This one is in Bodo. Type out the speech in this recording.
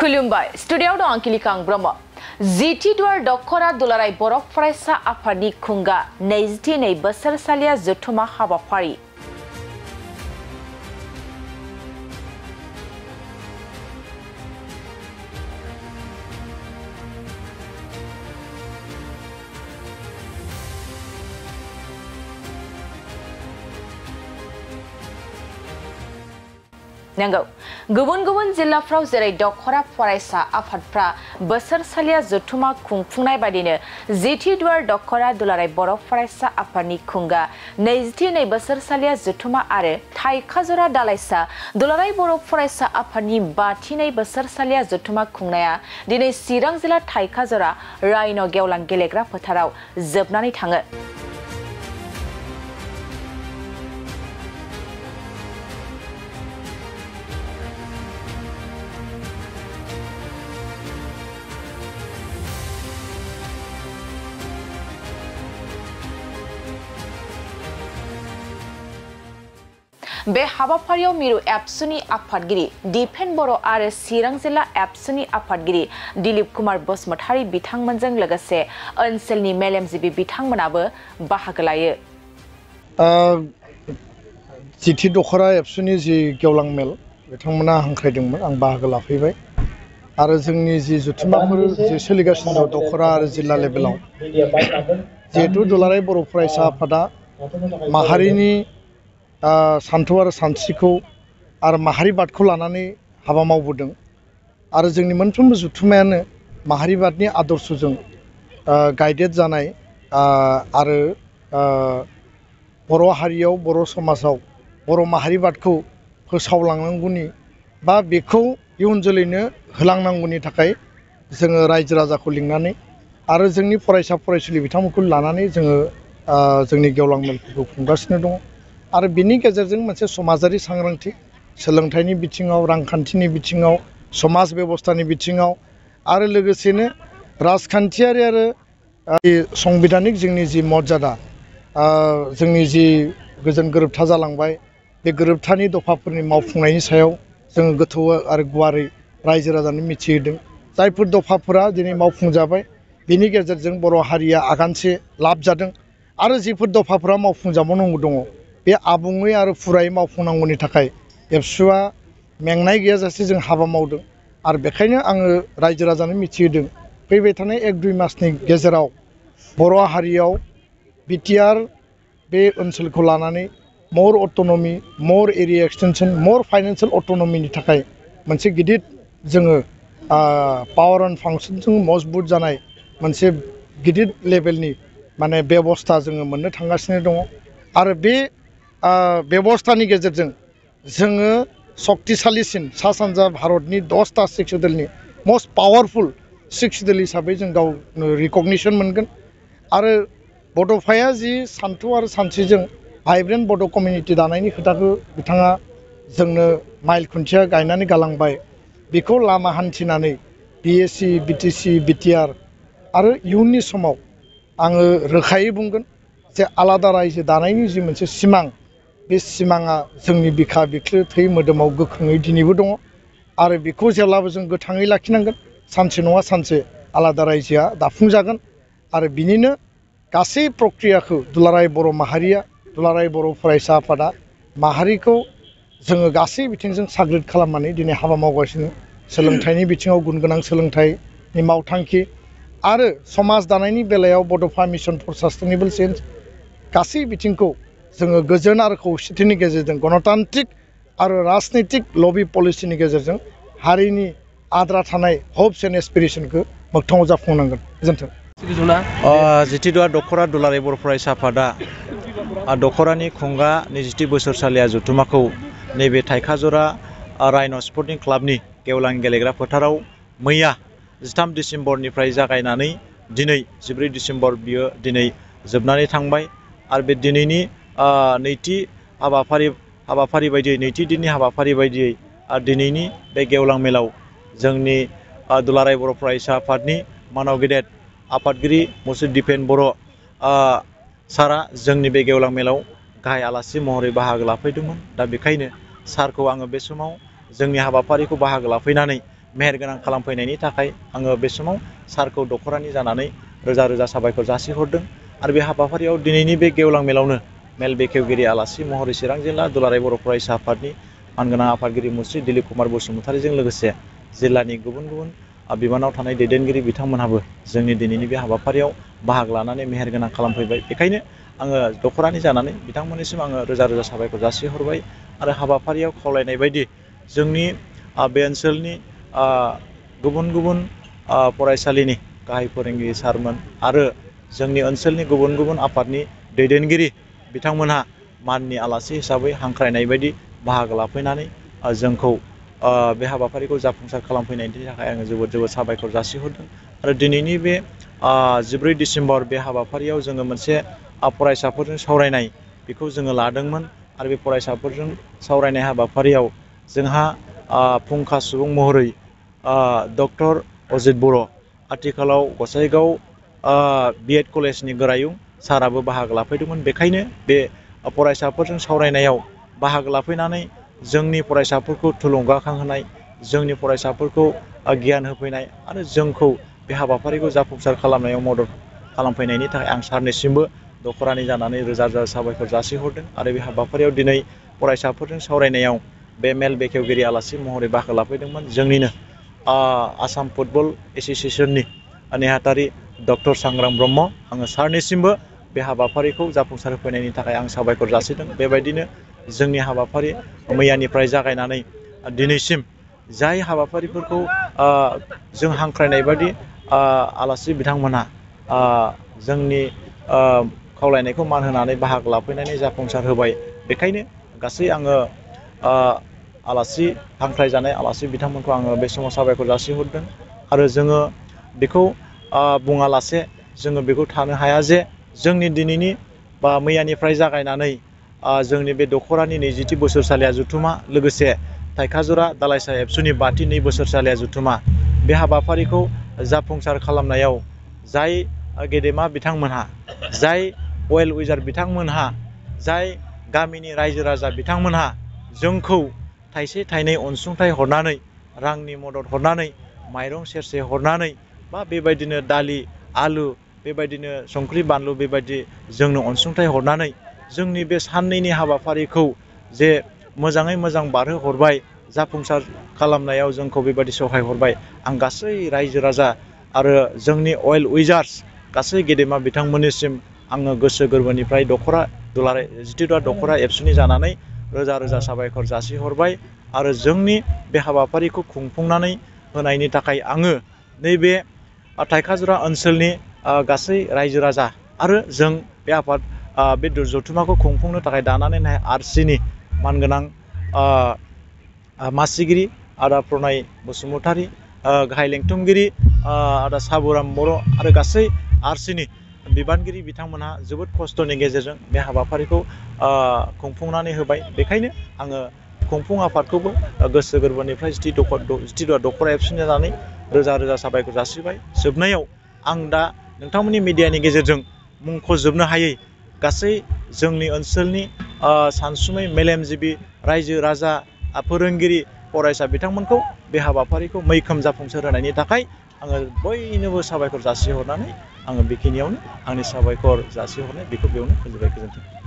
खुलुमबाय स्टुडियाव दं आंकिलिकां ब्रह्म जिटिद्वार दखरा दुलाराय बर' फरायसा आफादनि खुंगा 22 बोसोरसालिया जथुमा हाबाफारि नंगौ गुबुन जिल्लाफ्राव जेरै दखरा फरायसा आफादफ्रा बोसोरसालिया जथुमा खुंफुंनाय बादिनो जिटिद्वार दखरा दुलाराय बर' फरायसा आफादनि खुंगा 22 बोसोरसालिया जथुमा आरो थाइखाजरा दालाइसा दुलाराय बर' फरायसा आफादनि 52 बोसोरसालिया जथुमा खुंनाया दिनै चिरां जिल्ला थाइखाजरा रायन' गेवलां गेलेग्रा फोथाराव जोबनानै थाङो। बे हाबाफारियाव मिरु एबसुनि आफादगिरि दिपेन बर' आरो चिरां जिल्ला एबसुनि आफादगिरि दिलीप कुमार बसुमतारी बिथांमोनजों लोगोसे ओनसोलनि मेलेमजिबि बिथांमोनाबो बाहागो लायो। जिटि दखरा एबसुनि जि गेवलां मेल बिथांमोना हांख्रायदोंमोन आं बाहागो लाफैबाय आरो जोंनि जि जथुमाफोर जे सोलिगासिनो दं दखरा आरो जिल्ला लेभेलाव जिहेतु दुलाराय बर' फरायसा आफादा माहारिनि सान्थौ आरो सानस्रिखौ आरो माहारिबादखौ लानानै हाबा मावबोदों आरो जोंनि मोनफ्रोमबो जथुमायानो माहारिबादनि आदर्शजों गाइडेड जानाय आरो बर' हारियाव बर' समाजाव बर' माहारिबादखौ फोसावलांनांगौनि बा बेखौ इयुन जोलैनो होलांनांगौनि थाखाय जोङो रायजो राजाखौ लिंनानै आरो जोंनि फरायसा फरायसुलि बिथांमोनखौ लानानै जोङो जोंनि गेवलां मेलफोरखौ खुंगासिनो दङ आरो बिनि गेजेरजों मोनसे समाजारि सांग्रांथि सोलोंथाइनि बिथिङाव रांखान्थिनि बिथिङाव समाज बेबस्थानि बिथिङाव आरो लोगोसेनो राजखान्थियारि आरो संबिधानिक जोंनि जि मर्यादा जोंनि जि गोजोन गोरोबथा जालांबाय बे गोरोबथानि दफाफोरनि मावफुंनायनि सायाव जोङो गोथौ आरो गुवारै रायजो राजानो मिथिहोदों जायफोर दफाफोरा दिनै मावफुंजाबाय बिनि गेजेरजों बर' हारिया आगानसे लाब जादों आरो जिफोर दफाफोरा मावफुंजाबावनांगौ दङ बे आबुङै आरो फुरायै मावफुंनांगौनि थाखाय एबसुआ मेंनाय गैयाजासे जों हाबा मावदों आरो बेखायनो आङो रायजो राजानो मिथिहोदों फैबाय थानाय 1-2 मासनि गेजेराव बर' हारियाव बिटिआर बे ओनसोलखौ लानानै मर अट'नमि मर एरिया एक्सटेनसन मर फाइनान्सियेल अट'नमिनि थाखाय मोनसे गिदिर जोङो पावार एन्ड फांसनजों मजबुत जानाय मोनसे गिदिर लेभेलनि माने बेबस्था जोङो मोननो थांगासिनो दङ आरो बे बेबस्थानि गेजेरजों जोङो शक्तिशालिसिन सा सानजा भारतनि 10टा सेक्सुदेलनि मस्ट पावारफुल सेक्सुदेल हिसाबै जों गावनो रिकगनिसन मोनगोन आरो बड'फाया जि सान्थौ आरो सानस्रिजों भाइब्रेन्ट बड' कमिउनिटि दानायनि खोथाखौ बिथाङा जोंनो माइल खुन्थिया गायनानै गालांबाय बेखौ लामा हान्थिनानै बिएससि बिटिसि बिटिआर आरो इयुननि समाव आङो रोखायै बुंगोन जे आलादा रायजो दानायनि जि मोनसे सिमां बे सिमाङा जोंनि बिखा बिख्लो थै मोदोमाव गोख्रोङै दिनैबो दङ आरो बेखौ जेब्लाबो जों गोथाङै लाखिनांगोन सानसे नङा सानसे आलादा रायजोआ दाफुंजागोन आरो बिनिनो गासै प्रक्रियाखौ दुलाराय बर' माहारिया दुलाराय बर' फरायसा आफादा माहारिखौ जोङो गासै बिथिंजों साग्रिद खालामनानै दिनै हाबा मावगासिनो सोलोंथाइनि बिथिङाव गुन गोनां सोलोंथाइनि मावथांखि आरो समाज दानायनि बेलायाव बड'फा मिशन फर सास्टेनेबल चेन्ज गासै बिथिंखौ जोङो गोजोन आरो खौसेथिनि गेजेरजों गणतान्त्रिक आरो राजनैतिक लबि पलिसिनि गेजेरजों हारिनि आद्रा थानाय हप्स एन्ड एसपिरेसनखौ मोगथाङाव जाफुंनांगोन गोजोन्थों। जिटिद्वार दखरा दुलाराय बर' फरायसा आफादा दखरानि खुंगा 22 बोसोरसालिया जथुमाखौ नैबे थाइखाजरा रायन' स्पर्टिं क्लाबनि गेवलां गेलेग्रा फोथाराव मैया 13 डिसेम्बरनिफ्राय जागायनानै दिनै 14 डिसेम्बर बियो दिनै जोबनानै थांबाय आरो बे दिनैनि नैथि हाबाफारि बायदियै नैथि दिननि हाबाफारि बायदियै दिनैनि बे गेवलां मेलाव जोंनि दुलाराय बर' फरायसा आफादनि मानाव गेदेर आफादगिरि मुसुर दिपेन बर' सारा जोंनि बे गेवलां मेलाव गाहाय आलासि महरै बाहागो लाफैदोंमोन दा बेखायनो सारखौ आङो बे समाव जोंनि हाबाफारिखौ बाहागो लाफैनानै मेहेरगोनां खालामफैनायनि थाखाय आङो बे समाव सारखौ दख'रानि जानानै रोजा रोजा साबायखर जासिहरदों। आरो बे हाबाफारियाव दिनैनि बे गेवलां मेलावनो मेल बेखेवगिरि आलासि महरै चिरां जिल्ला दुलाराय बर' फरायसा आफादनि मानगोनां आफादगिरि मुस्रि दिलीप कुमार बसुमतारीजों लोगोसे जिल्लानि गुबुन गुबुन बिबानाव थानाय दैदेनगिरि बिथांमोनहाबो जोंनि दिनैनि बे हाबाफारियाव बाहागो लानानै मेहेरगोनां खालामफैबाय। बेखायनो आङो दख'रानि जानानै बिथांमोननिसिम आङो रोजा रोजा साबायखर जासिहरबाय। आरो हाबाफारियाव खावलायनाय बायदि जोंनि बे ओनसोलनि गुबुन गुबुन फरायसालिनि गाहाय फोरोंगिरि सारमोन आरो जोंनि ओनसोलनि गुबुन गुबुन आफादनि दैदेनगिरि बिथांमोनहा माननि आलासि हिसाबै हांख्रायनाय बायदि बाहागो लाफैनानै जोंखौ बे हाबाफारिखौ जाफुंसार खालामफैनायनि थाखाय आङो जोबोद जोबोद साबायखर जासिहरदों। आरो दिनैनि बे 14 डिसेम्बर बे हाबाफारियाव जोङो मोनसे फरायसाफोरजों सावरायनाय बेखौ जोङो लादोंमोन। आरो बे फरायसाफोरजों सावरायनाय हाबाफारियाव जोंहा फुंखा सुबुं महरै डक्टर अजित बर' आथिखालाव गसाइगाव बिएड कलेजनि गोरायुं साराबो बाहागो लाफैदोंमोन। बेखायनो बे फरायसाफोरजों सावरायनायाव बाहागो लाफैनानै जोंनि फरायसाफोरखौ थुलुंगाखांहोनाय, जोंनि फरायसाफोरखौ गियान होफैनाय आरो जोंखौ बे हाबाफारिखौ जाफुंसार खालामनायाव मदद खालामफैनायनि थाखाय आं सारनिसिमबो दख'रानि जानानै रोजा रोजा साबायखर जासिहरदों। आरो बे हाबाफारियाव दिनै फरायसाफोरजों सावरायनायाव बे मेल बेखेवगिरि आलासि महरै बाहागो लाफैदोंमोन जोंनिनो आसाम फुटबल एस'सिएशननि नेहाथारि डक्टर सांग्रां ब्रह्म। आङो सारनिसिमबो बे हाबाफारिखौ जाफुंसार होफैनायनि थाखाय आं साबायखर जासिदों। बेबायदिनो जोंनि हाबाफारि मैयानिफ्राय जागायनानै दिनैसिम जाय हाबाफारिफोरखौ जों हांख्रायनाय बायदि आलासि बिथांमोनहा जोंनि खावलायनायखौ मान होनानै बाहागो लाफैनानै जाफुंसार होबाय। बेखायनो गासै आङो आलासि हांख्रायजानाय आलासि बिथांमोनखौ आङो बे समाव साबायखर जासिहरदों। आरो जोङो बेखौ बुङालासे जोङो बेखौ थानो हाया जे जोंनि दिनैनि बा मैयानिफ्राय जागायनानै जोंनि बे दख'रानि 20थि बोसोरसालिया जथुमा लोगोसे थाइखाजुरा दालाइसा एबसुनि 5थि बोसोरसालिया जथुमा बे हाबाफारिखौ जाफुंसार खालामनायाव जाय गेदेमा बिथांमोनहा, जाय वेल उइजार बिथांमोनहा, जाय गामिनि रायजो राजा बिथांमोनहा जोंखौ थाइसे थाइनै अनसुंथाइ हरनानै, रांनि मदद हरनानै, माइरं सेरसे हरनानै बा बेबायदिनो दालि आलु बेबायदिनो संख्रि बानलु बेबायदि जोंनो अनसुंथाइ हरनानै जोंनि बे साननैनि हाबाफारिखौ जे मोजाङै मोजां बारहोहरबाय, जाफुंसार खालामनायाव जोंखौ बेबायदि सहाय हरबाय। आं गासै रायजो राजा आरो जोंनि वेल उइजार्स गासै गेदेमा बिथांमोननिसिम आङो गोसो गोरबोनिफ्राय दख'रा दुलाराय जिथिदुवार दख'रा एबसुनि जानानै रोजा रोजा साबायखर जासिहरबाय। आरो जोंनि बे हाबाफारिखौ खुंफुंनानै होनायनि थाखाय आङो नैबे थाइखाजुरा ओनसोलनि गासै रायजो राजा आरो जों बे आफाद बे जथुमाखौ खुंफुंनो थाखाय दानानै होनाय आरसिनि मानगोनां मासिगिरि आदा प्रनय बसुमतारी, गाहाय लेंथुमगिरि आदा साबुराम बर' आरो गासै आरसिनि बिबानगिरि बिथांमोनहा जोबोद खस्थ'नि गेजेरजों बे हाबाफारिखौ खुंफुंनानै होबाय। बेखायनो आङो खुंफुं आफादखौबो गोसो गोरबोनिफ्राय जिथिदुवार दख'रा एबसुनि जानानै रोजा रोजा साबायखर जासिबाय। जोबनायाव आं दा नोंथांमोननि मिडियानि गेजेरजों मुंख'जोबनो हायै गासै जोंनि ओनसोलनि सानसुमै मेलेमजिबि रायजो राजा फोरोंगिरि फरायसा बिथांमोनखौ बे हाबाफारिखौ मैखोम जाफुंसार होनायनि थाखाय आङो बयनोबो साबायखर जासिहरनानै आङो बेखिनियावनो आंनि साबायखर जासिहरनाय बेखौ बेयावनो फोजोबबाय। गोजोन्थों।